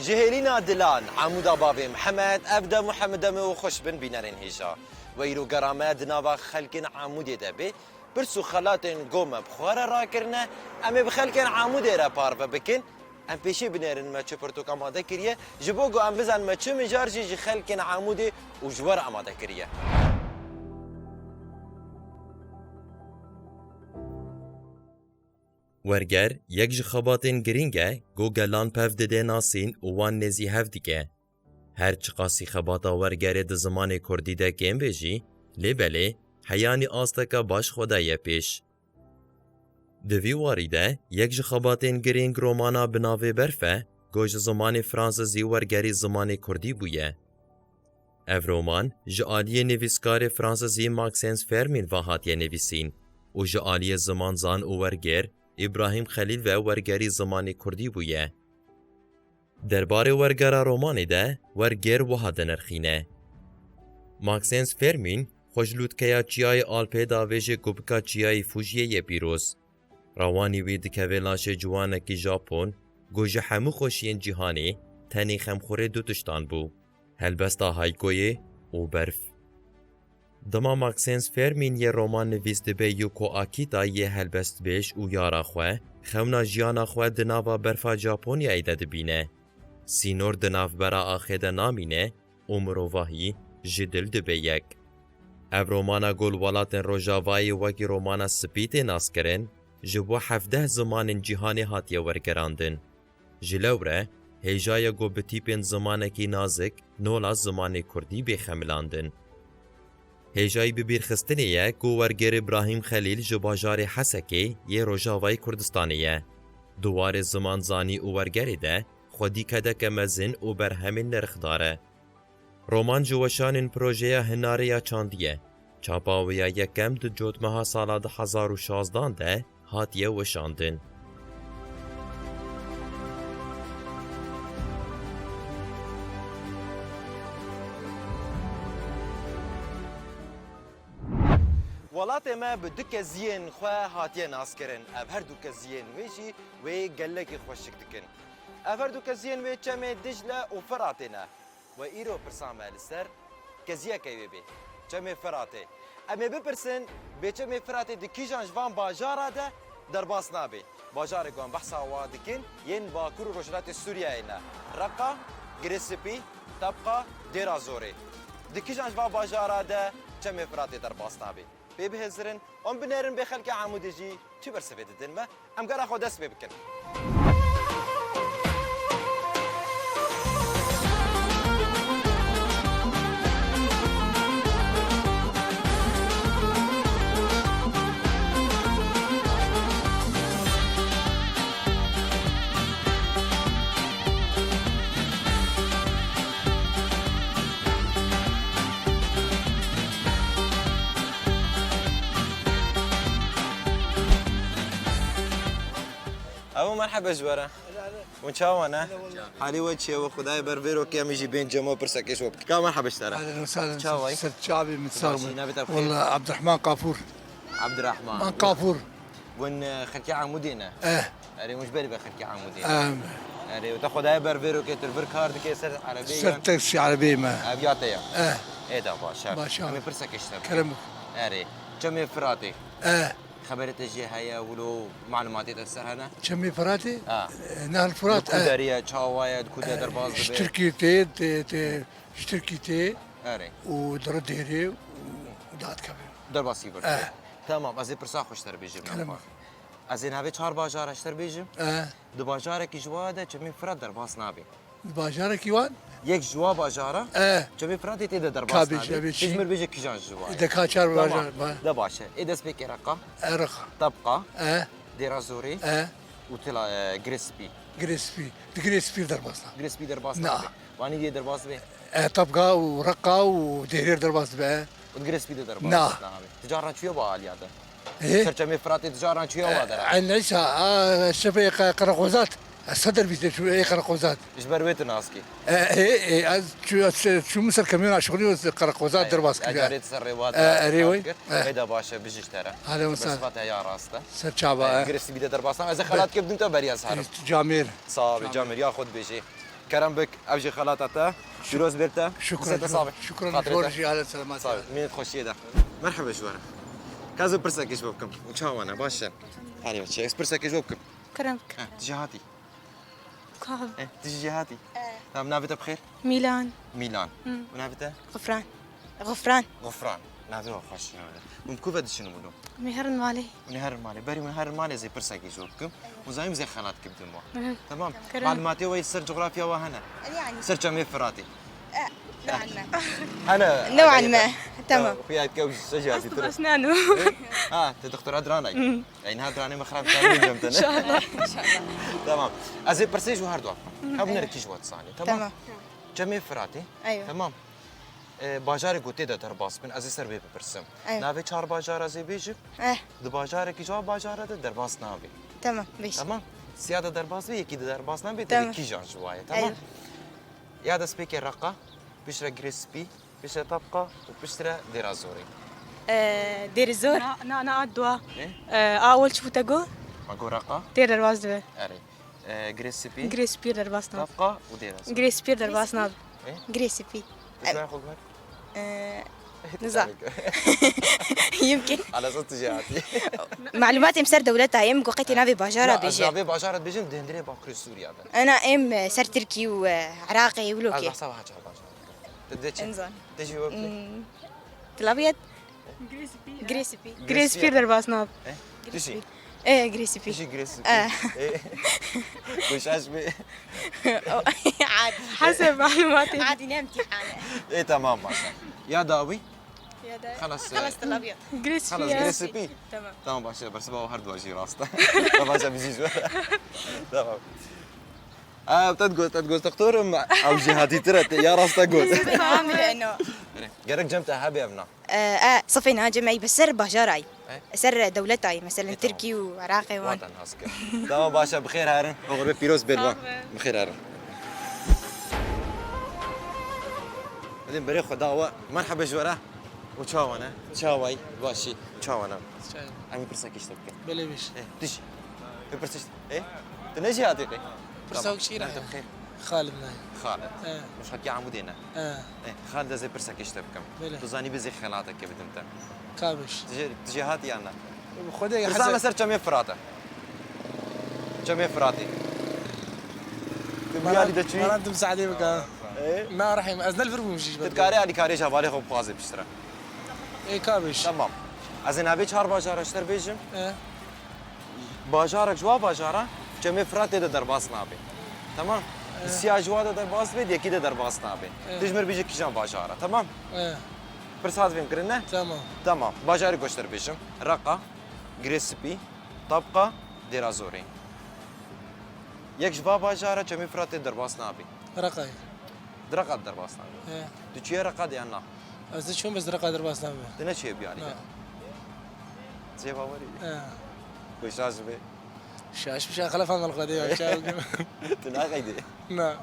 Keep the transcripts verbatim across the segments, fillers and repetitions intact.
Ji hêlîna dilan, Amûda bavê Mihemed, ev dem û hemû demê û xweş bin bînerên hêja. We îro gera me di nava xelkên Amûdê de bê. Pirs û xelatên go me bi xwe re rakirine, em ê bi xelkên Amûdê re parve bikin. Em pêşî binêrin me çi pirtûk amade kiriye, ji bo ku em bizanin me çi mijar jî ji xelkên Amûdê û ji we re amade kiriye. Werger yek ji xebatên girîng e ku gelan pev dide nasîn û wan nêzî hev dike. Her çiqasî xebata wergerê di zimanê kurdî de kêm be jî, lê belê heyanî asteke baş xwe daye pêş. Di vî warî de yek ji xebatên girîng romana bi navê Berf e, ku ji zimanê fransizî wergerî zimanê kurdî bûye. Ev roman ji aliyê nivîskarê fransizî Maxence Fermin ve hatiye nivîsîn û ji aliyê zimanzan û wergêr Îbrahîm Xelîl ve wergerî zimanê kurdî bûye. Derbarê wergera romanê de wergêr wiha dinirxîne: Maxence Fermin xwe ji lûtkeya çiyayê Alpê davêje ku bika çiyayê Fujiyê yê pîroz. Rewanî wî dikeve laşê ciwanekî Japon ku ji hemû xweşiyên cîhanê tenê xemxurê du tiştan bû, helbesta Haykoyê û berf. Dema Maxence Fermin yê romannivîs dibe Yuko Akita yê helbestbêj û yara xwe, xewna jiyana xwe di nava berfa Japonyayê de dibîne. Sînor di navbera axê de namîne û mirovahî ji dil dibe yek. Ev romana ku li welatên Rojavayê wekî romana spî tê naskirin, ji bo hevdeh zimanên cîhanê hatiye wergerandin. Ji lewre hêja ye ku bi tîpên zimanekî nazik nola zimanê kurdî bê xemilandin. Hêjayî bibîrxistinê ye ku wergêr Îbrahîm Xelîl ji bajarê Hesekê yê Rojavayê Kurdistanê ye. Di warê zimanzanî û wergerê de xwedî kedeke mezin û berhemên nirxdar e. Roman ji weşanên projeya Hinarê ya çandî ye. Çapa wê ya yekem di cotmeha sala du hezar û şazdan de hatiye weşandin. Welatê me bi du keziyên xwe hatiye naskirin. Ev her du keziyên wê jî wê gelekî xweşik dikin. Ev her du keziyên wê çemê Dicle û Firatê ne. We îro pirsa me li ser keziyeke wê bê. Çemê Firatê. Em ê bipirsin, bê çemê Firatê di kîjan ji van bajara de derbas nabe? Bajarê ku em behsa wa dikin, yên Bakur û Rojhilatê Sûriyeyê ne. Reqa, Girê Spî, Tebqa, Dêra Zorê. Di kîjan ji van bajara de çemê Firatê derbas nabe? Pê bihizirin, em binêrin bê xelkê Amûdê jî çi bersivê didin me, em gera xwe dest pê bikin. Ew merhebe ji we re. Hûn çawa ne? Halî we çi ye? We Xwedayê ber vêrokê em jî bên cem we pirsekê ji we bikin. Ka merhebe ji te re. Ahlen we sahlen. Çawa yî? Ser çavê min sağ olun. Çi navê te bi xêr? Walla Abdurrahman Kafur. Abdurrahman. Man Kafur. Hûn, e, xelkê Amûdê ne? Eh. Erê, hûn ji berî ve xelkê Amûdê ne? Em. Erê, û te Xwedayê ber vêrokê tu li vir kar dikê ser erebê yan? Ser teksî erebeyê me. Ev ya te ya? Eh. Ê da baş e. Baş e. Em ê pirsekê ji te bikin. Kerem bik. Erê, çemê Firatê. Eh. Xeberê te jê heye, wilo malûmatê te ser hene? Çemê Firatê? Ha. Eh, Nehr Firat, eh. Li ku derê ye, çawa ye, di ku de derbas dibe? Ji Tirkiyê tê, tê, tê, ji Tirkiyê tê. Erê. Û dere dêrê û dadikeve. Derbasî bir. Eh. Tamam, ez ê pirsa xwe ji te re bêjim. Kerem. Ez ê navê çar bajara ji te re bêjim. Eh. Di bajarekî ji wa de çemê Firat derbas nabe. Bajarekî wan? Yek ji wa bajara, eh, çemê Firatê tê de derbas nabe. Kabê, kabê çi? Ji mir bêje kîjan ji wa ye? De ka çar bajar, ba. De baş e. Ê dest pê kê Reqa. E, Reqa. Tebqa. E. Dêra Zorê. E. Û tila, e, Girê Spî. Girê Spî. Di Girê Spî derbas nabe. Girê Spî derbas nabe. Wanî yê derbas be. E, Tebqa û Reqa û Dêrêr derbas be. Û di Girê Spî de derbas nabe. Ti caran çûye ba aliya de? Ê? Ser çemê Firatê tu caran çûye wa dera? E, neyse, a, şefê qe-, Qereqozat. Ez sed derbî tê çû, ê Qereqozat. Ji ber wê tu nas kî? E, ê, ê, ez çû-, ez çû-, çûm ser kamyona şixulî û Qereqozat derbas kiriye. E, carê tu ser rê wa. E, erê wê. E. Ê de baş e, bijî ji te re. Hale wisa. Sifa te ya rast e. Ser çava, e, e. Girê Spî de derbas nabe. Ez ê xelat kê bidim te beriya ez herim. Camêr. Sax be, Camêr, ya xwe dibêjê. Kerem bik, ev jî xelata te. Pîroz bêr te. Şukran. Xatirê te. Şukran, zor jî, hale selamet. Sağ ol. Mînet xweşiyê de. Merhaba ji we re. Ka ez ê pirsekê ji bo bikim. Û çawa ne? Baş e. Erê, baş e. Ez pirsekê ji bo bikim. Kerem bik. Heh, tu jî hatî. Ka. Eh, tu jî jêhatî? Eh. Tamam, navê te bi xêr? Mîlan. Mîlan. Hı. Û navê te? Xufran. Xufran. Xufran. Navê we xweş navê. Hûn bi ku ve diçin wilo? Em ê herin malê. Hûn ê herin malê. Berî hûn herin malê ez ê pirsekê ji we bikim. Û zanîm ez ê xelat kibdim we. Hı. Tamam. Kerem. Malûmatê we li ser cografya we hene? Yani. Ser çemê Firatê. Eh, نوعاً ما. Hene. نوعاً ما. Tamam. Tamam. Xuya dike û ji jêhatî. Baş nano. Ha, te doktora diranay. Hı. Ey, niha diranê me xirab kar bêjim te, ne? İnşallah. Tamam. Ez ê pirsê ji her dua. Hı, evet. Hebûnerek ji we dizanî. Tamam. Tamam. Çemê Firatê. Eywa. Tamam. E, bajarê ku tê de derbas bin, ez ê ser vê bipirsim. Eywa. Navê çar bajara ez ê bêjim. Eh. Di bajarekî ji wa bajara de derbas nabê. Tamam, bêj. Tamam. Siya de derbas bê, yekî de derbas nabê, te Tamam. Kîjan ji wa ye, tamam? Eywa. Ya destpêkê Reqa, piştre Girê Spî, Piştre Tabqa û piştre Dêra Zorê. Ee, Dêrê Zor. Na, na, na, a dua. Ne? Ee, a awal çi bû te got? Ma got Reqa? Tê derbas dibe. Erê. Ee, Girê Spî. Girê Spî derbas nab. Tabqa û Dêra Zor. Girê Spî derbas nab. E? Girê Spî. Tu çawa xwe got? Ee, niza. Yimkin. Ala esas tu jêhatî. Malûmatê min ser dewleta ye, min got qetê navê bajara bêje. Navê bajara dibêjim, di hundirê Bakurê Sûriya de. Ena em, e, ser Tirkî û, e, Iraqê wilo kê. Ez behsa wiha çar bajara. Tu dê çi? Nizan. Tu jî wekî? Hmm. Tilabiyet? Girê Spî. Girê Spî. Girê Spî derbas nab. Eh? Girê Spî. Eh, Girê Spî. Tu jî Girê Spî. Eh. Eh. Goşaş bê. Adî. Heseb malûmatê. Adî ne imtîhane. Eh, tamam, başa. Ya dawî? Ya da. Xelas, Xelas, eh, tilabiyet. Girê Spî. Xelas, Girê Spî. Tamam. Tamam, başa. Bersiva her dua jî rast. Tamam, başa, bizi jî. Tamam. Aa, te digot, te digot, doktor, em, ew jêhatîtir e, te ya rast te got. Tamam, eno. Gerek cem te hebe ev na. E, e, sifê niha cem ey bi ser bajarayî. E? Ser dewletayî, meselen, E, tamam. Tirkî û Iraqê wan. Watan has kir. Tamam, baş e, bi xêr herin. Oxir be pîroz bê li wan. Sağ be. Bi xêr herin. Hadi berê xwe dawa. Merhaba ji we re. Û çawa ne? Çawayî? Başî. Çawa ne? Çawa? Em ê pirsekî ji te bikin. Belê bêj. Eh, tu jî. Ê pirsî ji te. Eh? Tu ne jêhatî qey? Pirsa Tamam. Wek çi re Navê te heye? Bi xêr. Xalid ne. Xalid. Eh. Ji xelkê Amûdê ne. Eh. Eh, Xalid ez ê pirsekê ji te bikim. Belê. Tu zanî bizê xelatekê bidim te. Ka bêj. Tu jê, tu jêhatî yan ne? Xwedê Pirsa hesab- me ser çemê Firat e. Çemê Firatê. Tu Bana, biyarî de çûyî? Bana tu misadê bike. Eh? Na rehîm, ez ne li vir bûm jî ji Tu ber dikarî alîkariyê ji hevalê xwe bixwazê piştre. Ê, ka bêj. Tamam. Ez ê navê çar bajara ji te bêjim. Eh. Bajarek ji wa bajara çemê Firat tê de derbas nabe. Tamam? Eh. Siya ji wa de derbas be, yekî de derbas nabe. Eh. Tu ji mir bêje kîjan bajara, tamam? Eh. Pirs hat vêm kirin ne? Tamam. Tamam. Bajarê ku ji te bêjim. Reqa, Girê Spî, Tabqa, Dêra Zorê. Yek ji va bajara çemê Firat tê derbas nabe. Reqayê. Di Reqa derbas nabe. He. Tu çûye Reqa de yan na? Ez diçûm, bes di Reqa derbas nabe. Tu neçûye biyarî de? Na. Cê bawerî. He. Ku şaş be. Şaş bişa xelefan mal Xwedê ya, şaş bim. Tu naqeydê? Na.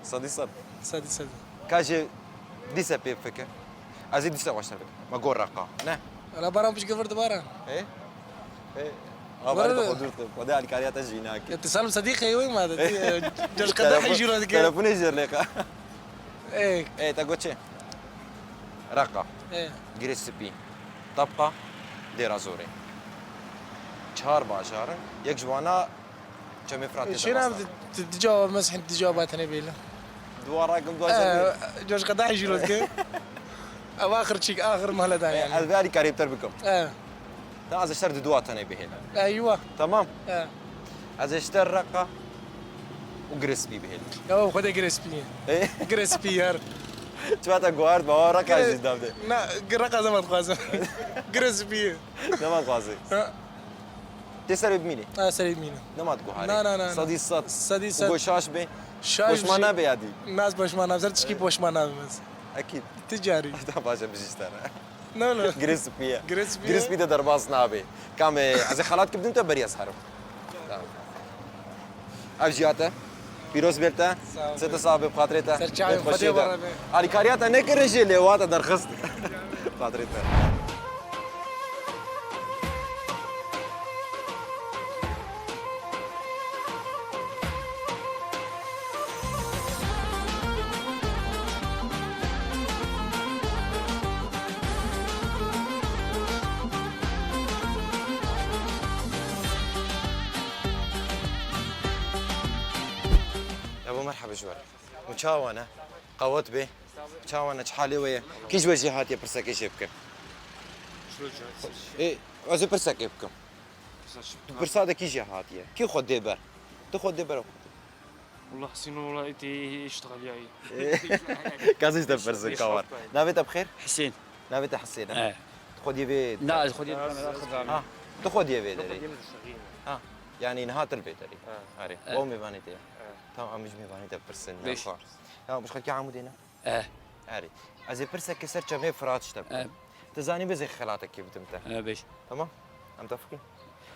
Sedî sed. Sedî sed. Ka jê dîse pê fikir. Ez ê dîse xweştir bikim. Me got Reqa. Ne? Ala baran pişt gevir dibara. Ê? Ê? Ha, barê te xwe dûr tu. Xwedê alîkariya te jî nake. Ya, tu Salim Sedîqê wê ma de, tu, e, coş qedehê jûra dike. Telefonê jêr lêqa. Ê. Ê, te got çi? Reqa. Ê. Girê Spî. Tabqa. Dêra Zorê. Çar bajar in. Yek ji wana Çemê Firatê Şêra derbas tu, tu dica mezhin dica ba tenê bêle. Dua rakim dua Ee, jemê. Coş qedahê jî roz ke. Ev axir çîk, axir mahle da yani. Ez vê alîkarê bi te bikim. Ee. Ta ez ji te di dua tenê bihêle. Eywa. Tamam. Ee. Ez ji te Reqa û Girê Spî bihêle. Ya Xwedê Girê Spî ye. Ee? Girê Spî yar. Çiva te guhart, baba Reqa Girê-, jî davde. Na, Reqa zemat xwazim. Girê Spî ye. Zemat xwazim. Ha. Tê serê bimînî? Ha, serê bimînî. Nema diguharê? Na, na, na, na. Sedî sed. Sedî sed. Û şaş bê. Şaş poşman bê. Nabê yadî. Naz poşman nabê, ser tişkî poşman nabê ez. Ekîd. Ti carî. Da baş e, bijî ji te re. Ne ola? Girê spî ye. Girê spî ye. Girê spî de derbas nabê. Kam, e, ez ê xelat kibdim te berî ez herim. Tamam. Ev jî ya te. Pîroz bê te. Sağ ol. Çê te sax be, bi xatirê te. Ser çavê Xwedê xweşiyê de. Alîkariya te nekirin jî lê wa te derxist. Xatirê te. Ji we re. Hûn çawa ne? Qewet bê. Çawa ne? Çi halê we ye? Kî ji we jî hatiye pirsekê jê bike? Ê, ez ê pirsekê bikim. Tu pirsa de kî jê hatiye? Kî xwe dê ber? Tu xwe dê ber. Wallah Hüseyin, wallah êdî iştixaliyayi. Kazî ji te pirsin, kawar. Navê te bi xêr? Hüseyin. Navê te Hüseyin e? He. Tu xwediyê vê... Na, ez xwediyê... Ha, tu xwediyê vê derê. Ha, yanî niha tu li vê derê. Ha. Erê. Ew mêvanê te ye. Tamam, em ji mêvanê te pirsin, naxwe. Tamam, ji xelkê Amûdê ne? Eh. Erê. Ez ê pirsekê ser çemê Firat ji te bikim. Eh. Tu zanî, ez ê xelatekê bidim te. Eh, bêj. Tamam? Em tefiqîn?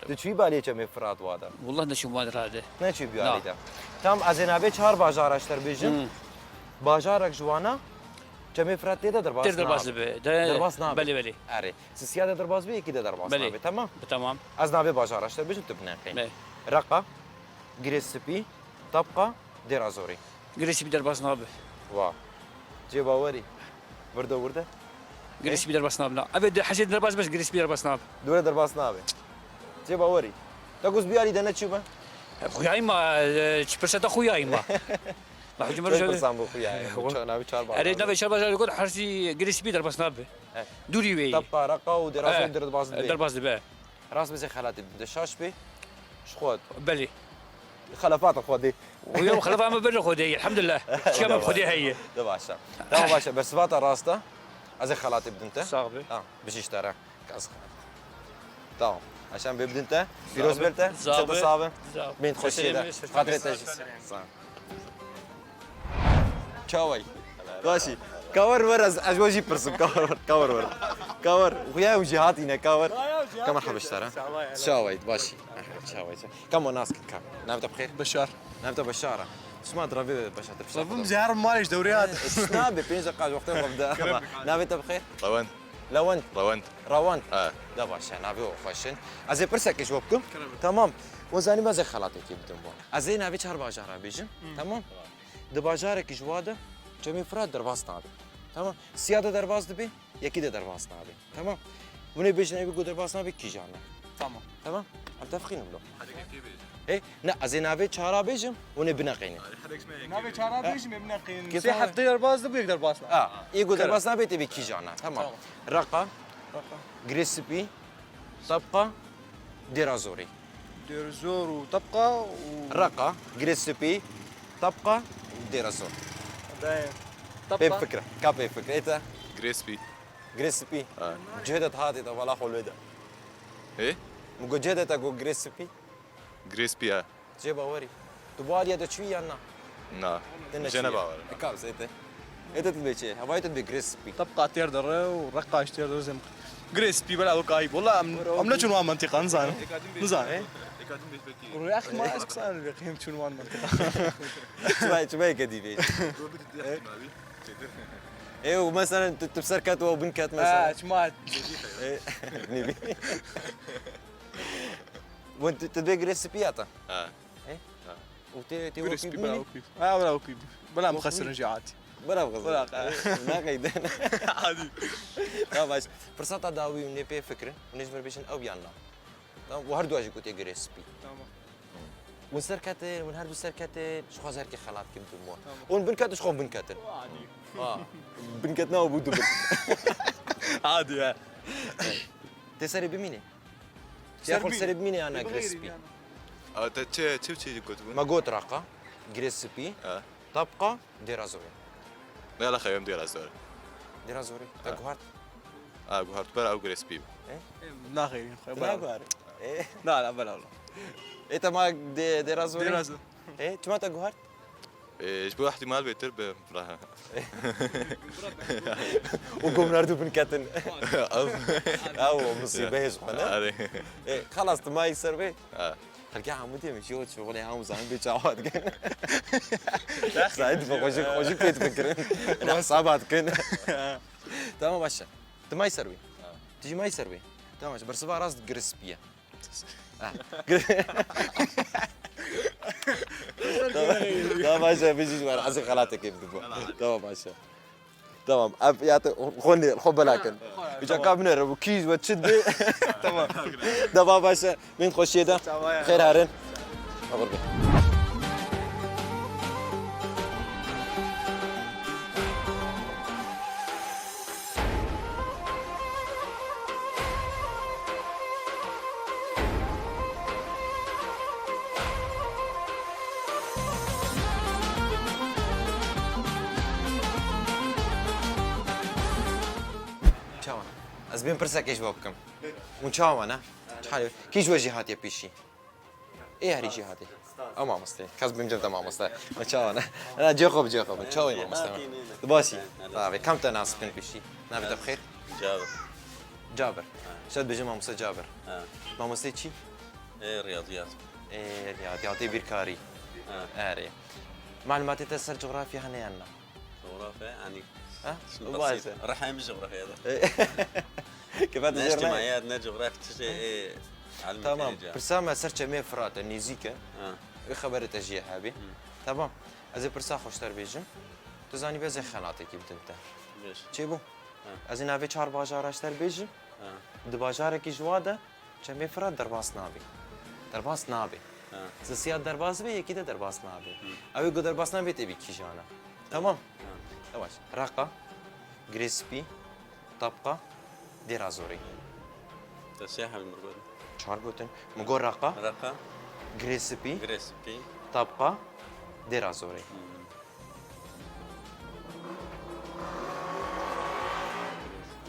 Tu çûyî balê çemê Firat wa de? Wallah neçûm wa de rade. Neçûyî balê de. Tamam, ez ê navê çar bajara ji te bêjim. Hmm. Bajarek ji wana çemê Firat tê de derbas nabe. Tê derbas dibe. De-, derbas nabe. Belê, belê. Erê. Sisiya de derbas be, yekî de derbas nabe. Belê. Tamam? Bi tamam. Ez navê bajara ji te bêjim, tu bineqî. Belê. Reqa, Girê Spî, Tabqa, Dêra Zorê. Girê Spî derbas nabe. Wa. Cê bawerî. Wirde wirde. Girê Spî derbas nabe, na. Ev ê de hesê derbas be, Girê Spî derbas nabe. Dûre derbas nabe. Cê bawerî. Te goz biyarî de neçû be? Xuyayî ma, e, çi pirsa te xuyayî ma. Ma hicim... Çend pirsan bû xuyayî? Çar, navê çar bajar. Erê, navê çar bajar got, hersî Girê Spî derbas nabe. He. Dûrî wê. Tabqa, Reqa û Dêra Zorê derbas dibe. Derbas dibe. Rast bêjî xelatê bidin te, şaş bê ji xwe. Belê. Xelefata Xwedê. Û yew xelefa me bir Xwedê, elhamdulillah. Çiya me Xwedê heye. De baş e. Tamam, baş e. Bersiva te rast e. Ez ê xelatê bidin te. Sax bî. Ha, bijî ji te re. Kaz. Tamam. Eşan bê bidin te. Pîroz bê te. Sax bî. Çete sax bî. Sax bî. Min xweşiyê de. Xatirê te jî. Sax. Çaway. Başî. Kawar wer ez, ez ji we jî pirsim. Kawar wer, kawar wer. Kawar. Xuya ew jî hatîne kawar. Ka merhaba ji te re. Çaway, başî. Çaway. Ka me nas kit ka. Nav te bi xêr? Beşar. Nav te Beşar e. Çima di revê Beşar te Beşar? Revim ji her malê ji dewrê hat. Nabe pênc deqa ji wextê xwe bide. Navê te bi xêr? Lewend. Lewend. Lewend. Rewand. Ha. De baş e, navê we xweş in. Ez ê pirsekê ji we bikim. Kerem. Tamam. We zanî ez ê xelatekê bidim bo. Ez ê navê çar bajara bêjim. Tamam. Di bajarekî ji wa de çemê Firat derbas nabe. Tamam. Siya de derbas dibe, yekî de derbas nabe. Tamam. Hûn ê bêjin, ew ku derbas nabe kîjan e? Tamam. Tamam. Em tefiqîn in lo. Hê, ne, ez ê navê çara bêjim, hûn ê bineqînin. Navê çara bêjim, ê bineqînin. Sê heftê derbas dibe, yek derbas nabe. Ha, yê ku derbas nabe tê bê kîjan e? Tamam. Tamam. Reqa, Reqa. Girê Spî, Tabqa, Dêra Zorê. Dêra Zor û Tabqa û... Reqa, Girê Spî, Tabqa, Dêra Zor. Dayê. Pê fikre, ka pê fikre, ê te? Girê Spî. Girê Spî. Ha. Cihê te hatê te, vala xwe lê de. Ê? Min got cihê te got Girê Spî. Girê Spî, ha. Cê bawerî. Tu bariya de çûyî yan na? Na. Te neçûyî. Jê ne bawer. E, ka zêde. Ê te tu dibê çi? Hevayê te dibê Girê Spî. Tabqa têr de re û Reqa jî têr de re zem. Girê Spî bela wek ayîb. Wela em, em neçûn wan mentiqa, nizanim. Nizanim. Ê? Rûyê axî ma ez kisan vê qîm çûn wan mentiqa. Çima, çima yeke dî vê? Ê, û mesela tu, tu bi ser ket û bin ket mesela. Ha, çima? Ê, ne bi? Wan tu, tu dibê Girê Spî ya ta? Ha. Ê? Ha. Û tê, tê wekî bimînî? Bela wekî. Ha, bela wekî. Bela mixesirin jî hatî. Bela bixesirin. Bela. Ê, naqeyde. Adî. Ya baş. Firseta dawî hûn ê pê fikirin. Hûn ê ji vir bêjin ew yan na. Tamam, û her du jî gotê Girê Spî. Tamam. Hûn serketin, hûn her du serketin, ji xwe zerkê xelat kim tu mo. Tamam. Hûn binketin, ji xwe binketin. Adî. Ha. Binketina û bû du bin. Adî, ha. Tê serê bimînî? Ya xwe serê bimînî ya na Girê Spî? A, te çi, çi, çi gotibû? Me got Reqa, Girê Spî, ha. Tabqa, Dêra Zorê. Ne ala xeyim Dêra Zorê. Dêra Zorê. Te guhart? A, guhart. Bera ew Girê Spî. E? Naxeyim. Naguhar. E? Na, na, bela. E, te ma Dêra Zorê? Dêra Zorê. E, çima te guhart? Ê, ji bo ihtimal bêtir bi raha. Û gom nerdu bin ketin. Ew. Ew, o musîbe hêz xwe, ne? Erê. Ê, xelas, tu mayî ser bê. Ha. Xelkê Amûdê min jî got, şoxulê hemû zanin bê çawa dikin. Zahî dibe xwe jî, xwe jî pê difikirin. Hesaba dikin. Tamam, baş e. Tu mayî ser wî. Ha. Tu jî mayî ser wî. Tamam, baş e. Bersiva rast Girê Spî ye. Ah. Tamam, tamam, baş e, bijî ji me re. Ez ê xelatekê bidim. Tamam, baş e. Tamam, ev ya te xwe nê, xwe bela kin. Ha, ha, tamam. Îca ka binêre, bu kî ji we çi dibê? Tamam. Dema baş e, min xweşiyê de. Tamam, ya. Xêr herin. Abur be. Ez bêm pirsekê ji we bikim. Hûn çawa ne? Çi halê? Kî ji we jî hatiye pêşî? Ê herî jî hatî. Ew mamoste. Kes bimcim te mamoste. Ew çawa ne? Na, cê xwe bi cê xwe bin. Çawa yî mamoste? Tu baş î? Tabii. Kam te nas bikin piştî? Navê te bi xêr? Cabir. Cabir. Şer bêjim mamoste Cabir. Ha. Mamoste çi? Ê riyaziyat. Ê riyaziyatê bîrkarî. Ha. Erê. Malumatê te ser cografya hene yan na? Coğrafya, yani, ha? Şimdi basit. Rehim coğrafyada. Kefet ne ijtimaiyat, ne coğrafya, tiştê, e, ilmi. Tamam. Pirsa me ser çemê Firat e, nêzîk e. Ha. Ê xeberê te jî hebî. Hı. Tamam. Ez ê pirsa xweşter bêjim. Tu zanî be ez ê xelatekî bidim te. Bêj. Çêbû? Ha. Ez ê navê çar bajara ji te bêjim. Ha. Di bajarekî ji wa de Çemê Firat derbas nabê. Derbas nabê. Ha. Sisiya derbas be, yekî de derbas nabê. Hı. Ew ê ku derbas nabê tê bî kîjan e. Tamam. Ha. Yavaş. Reqa, Girê Spî, Tabqa, Dêra Zorê. Te sê hebî min got. Çar gotin. Min got Reqa. Reqa. Girê Spî. Girê Spî. Tabqa, Dêra Zorê. Hı.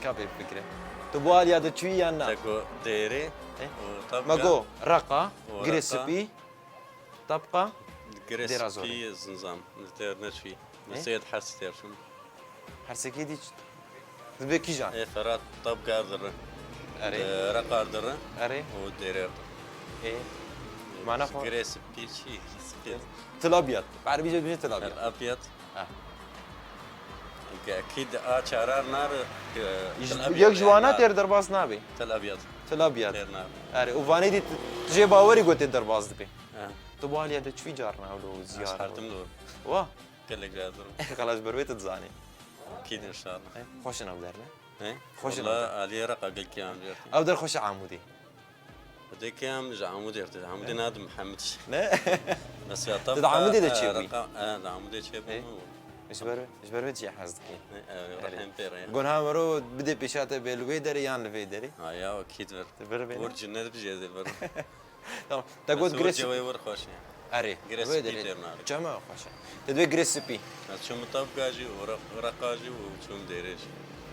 Ka bê fikre. Tu bu aliya de çûyî yan na? Te got Dêrê. E? Û Tabqa. Me got Reqa, û Girê Reqa. Spî, Tabqa, Girê Dêra Zorê. Spî zimzam. Li têr neçûyî. E? Li sêd hes têr çûm. Hersekê dî ç-, Dibe kîjan? Ê Ferat Tabqa diri. Erê. Reqa diri. Erê. Û Dêrê diri. Ê. Mana xwe. Girê Spî çi? Spî. Til Abyad. Bi erebî jî dibêjin Til Abyad. Til Abyad. Ha. Ge-, kî di a çarar nare, e, Til Abyad yek ji wana têr derbas nabe. Til Abyad. Til Abyad. Têr nabe. Erê, û vanê dî tu, tu jê bawerî got tê derbas dibe. Ha. Tu bu aliya de çûyî carna ew lo ziyar. Ez hartim lo. Wa? Gelek caran. Xelas ber wê tu dizanî. Kî inşallah. He, xweş in ew der ne? He? Xweş in ew der. Walla aliyê Reqa gelkî em jî. Ew der xweş e Amûdê. Xwedê kêm ji Amûdê re, Amûdê nadim Mihemed. Ne? Mesela tu di Amûdê de çêbûyî? Reqa, e, di Amûdê çêbûm. Ji ber, ji ber wê jî hez dikî. Erê. Rehim pê re ya. Gonha mero bidê pêşa te bê li wê derê yan li vê derê? Ha ya, o kî ver. Li vir bê ne? Ûr cinnet bijê li vir. Tamam. Te got Girê Spî. Wê wir xweş e. Erê. Girê Spî têr nabe. Çema xweş e. Te dibê Girê Spî. Ez çûm Tabqa jî û Re-, Reqa jî û çûm Dêrê jî.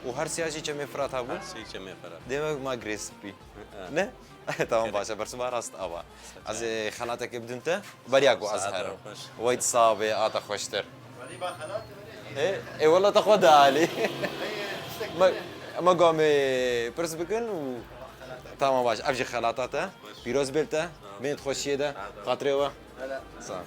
Û her siya jî Çemê Firat hebû? Her sî Çemê Firat. Demek ma Girê Spî. Hı, hı. Ne? Tamam, baş e. Bersiva rast ava. Ez ê xelateke bidin te. Beriya ku ez herim. Wey sabe, ata xweştir. Ê, ê, wela te xwe de alî. Me, me gamê pirs bikin û tamam baş. Ev jî xelata te. Pîroz bê te. Bin xweşiyê de. Xatirê we. Sağ ol.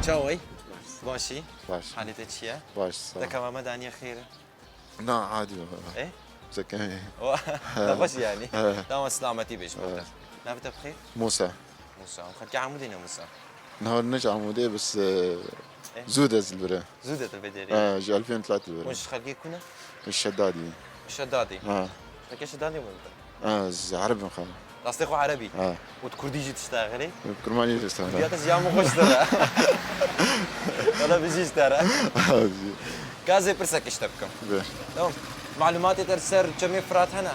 Çawî? Baş. Başî? Baş. Halê te çi ye? Baş, sağ ol. Te kema me daniye xêr e? Na, adî. E? Zekemê. Wa, te xweş yani. He. Tamam, selametî bêj. He. Navê te bi xêr? Musa. Musa. Xelkê Amûdê ne Musa? Niha ne ji Amûdê, bes, e, zû de ez li vir e. Zû de tu vê derê? E, ji Elfên Tlat li vir e. Hûn ji xelkê ku ne? Şedadî. Şedadî. Ha. Xelkê Şedadî bûn te? Ha, ez Ereb im xwe. Rastê xwe Erebî? Ha. Û tu Kurdî jî diştexilî? Kurmanî jî diştexilî. Kurdiya te ji ya min xweştir e. Wala bijî ji te re. Ha, bijî. Ka ez ê pirsekê ji te bikim. Bê. Tamam. Malumatê te li ser Çemê Firat hene?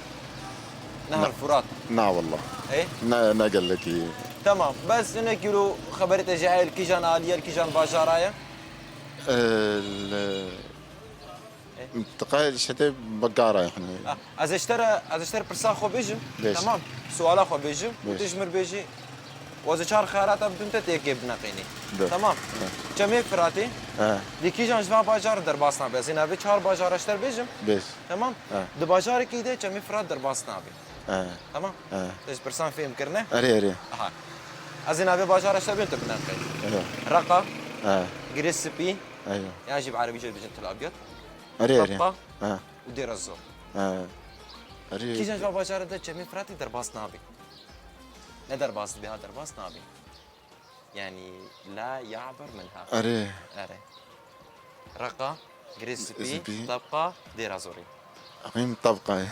Nehir Furat. Na wallah. Ê? Ne, ne gelekî. Tamam. Bes hinekî lo xeberê te jî heye, li kîjan alî ye, li kîjan bajara ye? Ee, li mintiqayê Şedê Begara yani. Ha, ez ji te re, ez ji te re pirsa xwe bêjim. Bêj. Tamam. Suala xwe bêjim. Bêj. Û tu ji min bêjî, ez ê çar xeyalata bidin te, tê yekê bineqînî. Bê. Tamam. Bê. Çemê Firatê. He. Li kîjan ji van bajar derbas nabe? Ez ê navê çar bajara ji te re bêjim. Bêj. Tamam? He. Di bajarekî de Çemê Firat derbas nabe. He. Tamam? He. Te ji pirsan fêm kirine? Erê, erê. Aha. Ez ê navê bajara ji te bêm, tu bineqî. Erê. Reqa, he, Girê Spî, erê, yan jî bi erebî jê dibêjin Til Abyad. Erê, erê. Tabqa, he, û Dêra Zor. He. Erê. Kîjan ji van bajaran de Çemê Firatê derbas nabe? Ne derbas dibe, ha, derbas nabe. Yani, la ya'bir minha. Erê. Erê. Reqa, Girê Spî, Spî, Tabqa, Dêra Zorê. Axim tabqa ye.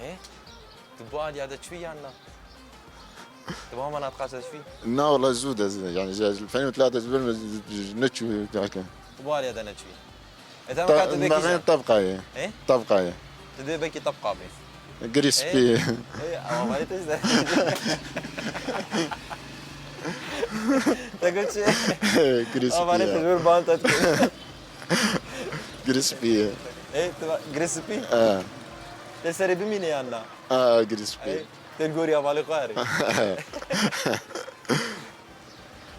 Ê? Tu bu aliya de çûyî yan na? Tu bu hema natiqa de çûyî? Na, wala zû de, yani, ji, ji fenê tila de ji ber me neçû, yani. Tu bu aliya de neçûyî. E, tamam, ka tu dê kîjan? Tabqa ye. Ê? Tabqa ye. Tu dê belkî tabqa bê. Girî spî. Ê? Ê, ama bari tez de. Te got çi? Girî spî ye. Ama bari tez ber ban tat. Girî spî ye. Ê, tu va-, girê spî? E. Tê serê bimîne yan na? E, girî spî. Ê, tê li gorî hevalê xwe herê.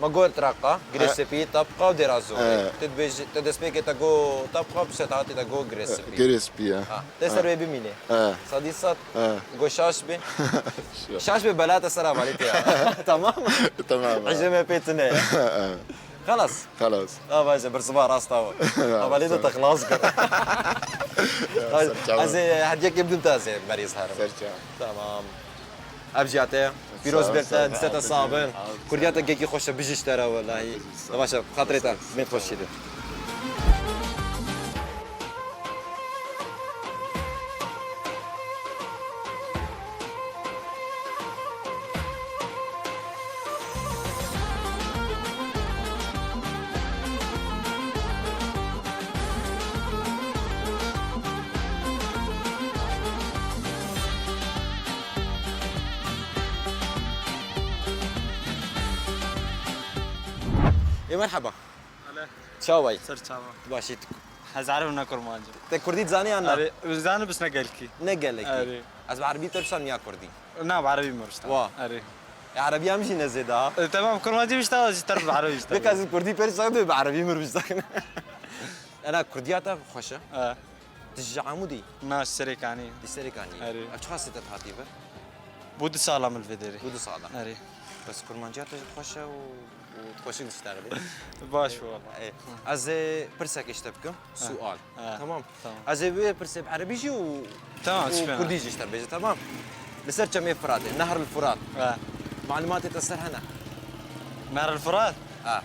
Ma got reqa, girê spî, tabqa û dêra zor. E. Tu dibêjî, tu destpêkê te got tabqa, piştre te hatî te got girê spî. Girê spî ye. Ha, tê ser wê bimîne. E. Sadî sad. E. Got şaş bê. Şaş bê bela te ser hevalê te ya. Tamam mı? Tamam. Hejê me pê tune. E. Xelas. Xelas. Ha, baş e, bersiva rast awa. Hevalê de te xelas kir. Ya, ser çavan. Ez ê hediyekê bidim te, ez ê merîz herim. Ser çavan. Tamam. Ev jî ya te. Pîroz ber te, dîse te sabin. Kurdiya te gelkî xweş e, bijî ji te re welahî. Sağ ol. Baş e, xatirê te. Bên xweşî de. Ê, merheba. Hele. Çawa yî? Ser çawa. Tu baş î? Tu hezar û ne kurmancî. Te kurdî dizanî yan na? Erê, dizanî bes ne gelkî. Ne gelekî. Erê. Ez bi erebî te bişanim ya kurdî? Na, bi erebî me bişta. Wa. Erê. E, erebî em jî ne zêde ha. E, tamam, kurmancî bişta, ez jî te bi erebî bişta. Bika ez kurdî pêr bişta, bi erebî me bişta. Ena kurdiya te xweş e. E. Tu ji Amûdî? Na, ji Serêkanî. Di Serêkanî. Erê. Ev çiqas tê te hatî bi? Bû du sala min li vê derê. Bû du sala. Erê. Bes kurmanciya te jî xweş e û, û tu xweşik dişteribî. Baş bû. Ê, ez ê pirsek ji te bikim. Ha. Sual. Ha. Tamam. Tamam. Ez ê wê pirsê bi erebî jî û, tamam, û kurdî jî ji te bêjim, tamam. Li ser çemê Firatê, Nehr el Furat. Ha. Malûmatê te ser hene? Nehr el Furat? Ha.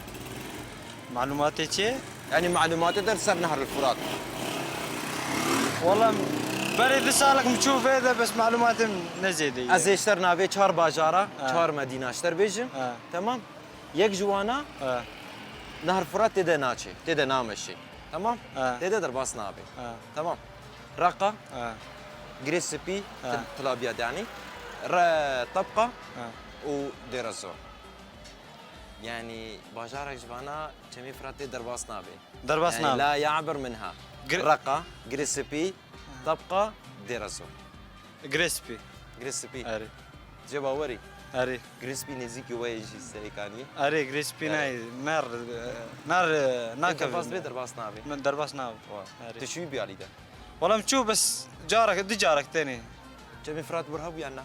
Malûmatê çi? Yanî malûmatê te ser Nehr el Furat. Wala berê du salek min çû vê de, bes malûmatê min ne zêde ye. Ez ê ji te navê çar bajara, ha, çar medîna ji te bêjim. Ha. Temam. Yek ji wana, ha, Nehr Furat tê de naçê, tê de nameşê. Temam? Ha. Tê de derbas nabe. Ha. Temam. Reqa, ha, Girê Spî, ha, til-, Tilabiyad yanî. Re-, Tebqa, ha, û Dêra Zor. Yanî bajarek ji vana çemê Firatê derbas nabe. Derbas nabe. Yanî la ya'bir minha. Gir- Reqa, Girê Spî, ha, Tebqa, Dêra Zor. Girê Spî. Girê Spî. Erê. Cê bawerî. Erê. Girê Spî nêzîkî we yê jî Serêkaniyê. Erê, Girê Spî, erê, nayê, ner, ner, nakeve. Derbas bê, derbas nabe. Min derbas nabe. Wa. Erê. Tu çûyî bî alî de? Wala min çû bes carek, du carek tenê. Çemê Firat bir hebû yan na?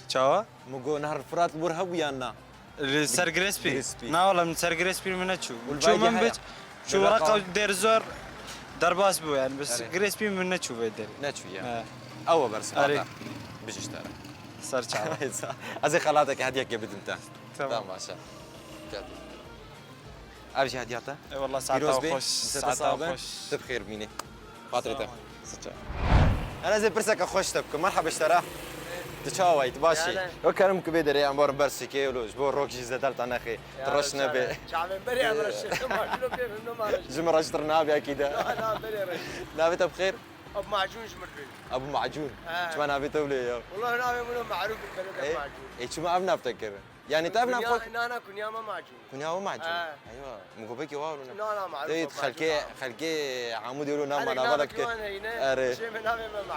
Çawa? Min got Nehr Firat li wir hebû yan na? Li ser Girê Spî? Girê Spî. Na wala, min ser Girê Spî min neçû. Û li çû vayê min heye? Bit, çû Reqa, Reqa û Dêr Zor derbas bû yani, bes, erê, Girê Spî min neçû vê derê. Neçû ya. He. Ew e bersiva te. Erê. Bijî ji te re. Ser çawa. Ez ê xelateke hediyekê bidim te. Tamam. Tamam, baş e. Gel. Ev jî hediya te. Ey wallah, saeta xweş, saeta xweş. Pîroz bî, dîse te sax bin. Tu bi xêr bimînî. Xatirê te. Sağ ol. Ser çav. Ene ez ê pirseke xweş te bikim. Merhaba ji te re. Tu çawa yî? Tu baş î? Gel. Wek kerem ku vê derê em bar ber sikê lo, ji bo rok jî zêde li te nexê. Tu reş nebê. Çavên berê em reş. Macûno pê min noma reş. Ji min reştir nabe ekî de. Na, na, berê reş. Navê te bi xêr? Ebu Macûn ji min re. Ebu Macûn. He. Çima navê te wilo ye? Wallah navê min Marûf, berê de Macûn. Ê, çima ev nav te kir? Yanî te ev nav xwe? Kunya, na, na, kunya me Macûn. Kunya we Macûn? He. Eywa, min got belkî wa wilo ne. Na, na, Marûf. Te yî Macûn, xelkê, ha, xelkê Amûdê wilo nav, erê, ma nava de bike. Erê.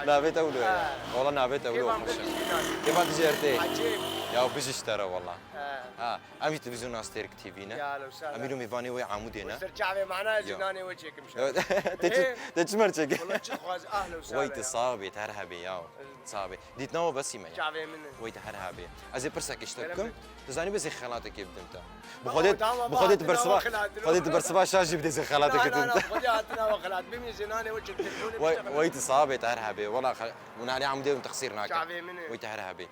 Navê te wilo ye. He. Wala navê te wilo xweş e. Kêfa te jî ertê. Ecêb. Ya bijî ji te re wala. He. Ha, em jî televîzyona Stêrk T V ne. Ya, ehlen we sehlen. Em îro mêvanê we Amûdê ne. Ser çavê me ne, ez jî nanê we çêkim şer. Te çi, te çi mer çêkê? Wala çi dixwazî, ehlen we sehlen. Wey, tu sax bê, tu her hebê ya. Sax bê. Dîtina we besî me ya. Çavê min e. Wey, tu her hebê. Ez ê pirsek ji te bikim. Kerem be. Tu zanî, bes ê xelatekê bidim te. Bi Xwedê, bi Xwedê tu bersiva, Xwedê tu bersiva şaş jî bidê, ez ê xelatekê bidim te. Na, na, na, Xwedê hatina we xelat. Bimî zê nanê we çêkim. Wey, wey, tu sax bê, tu her hebê. Wala, min alî Amûdê min texsîr nakim. Çavê min e. Wey, tu her hebê.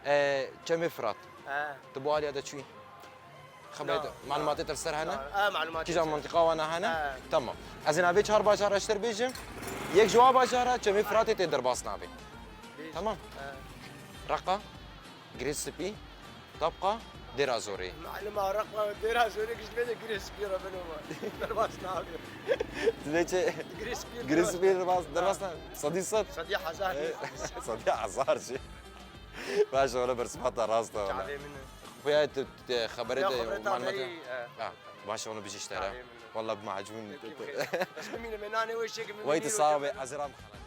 E, Çemê Firat. He. Tu bi aliya de çûyî? Xeberê te, malumatê te li ser hene? E, malumatê. Kîjan mintiqa wana hene? E. Tamam. Ez ê navê çar bajara ji te bêjim. Yek ji wa bajara Çemê Firatê tê derbas nabê. Bêj. Tamam. E. Reqa, Girê Spî, Tapqa, Dêra Zorê. Malum a, Reqa, Dêra Zorê giş dibêje Girê Spî re beno ma. Derbas nabê. Dibê çi? Girê Spî. Girê Spî derbas, derbas na. Sedî sed. Sedî hezar. E, sedî hezar jî. Baş e, wele bersivata rast e, wele. Çavê min e. Xuya tu, tu, xeberê te, malumata. Ya, xeberê te, e. Ha, baş e, onu bijî ji te re. Çavê min e. Wele bi macûn. Peki, peki. Ez bimînim, ê nanê wê şêkim. Wey tu sağ be, ez ê ram xelat.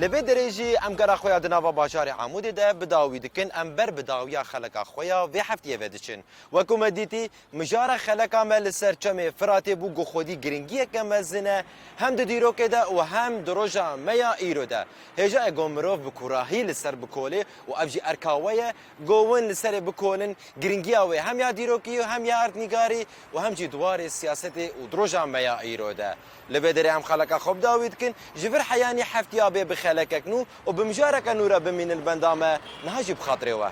Li vê derê jî em gera xwe ya di nava bajarê Amûdê de bi dawî dikin. Em ber bi dawiya xeleka xwe ya vê heftiyê ve diçin. Wekû me dîtî, mijara xeleka me li ser Çemê Firatê bû ku xwedî giringiyeke mezin e, hem di dîrokê de û hem di roja me ya îro de. Hêja ye ku mirov bi kûrahî li ser bikolê û ev jî erka we ye, ku hûn li serê bikolin, giringiya wê hem ya dîrokî û hem ya erdnîgarî û hem jî di warê siyasetê û di roja me ya îro de. Li vê derê em xeleka xwe bi dawî dikin, ji vir heyanî heftiya bê bi xelekek nû û bi mijareke nû re bimînin li benda me, niha jî bi xatirê we.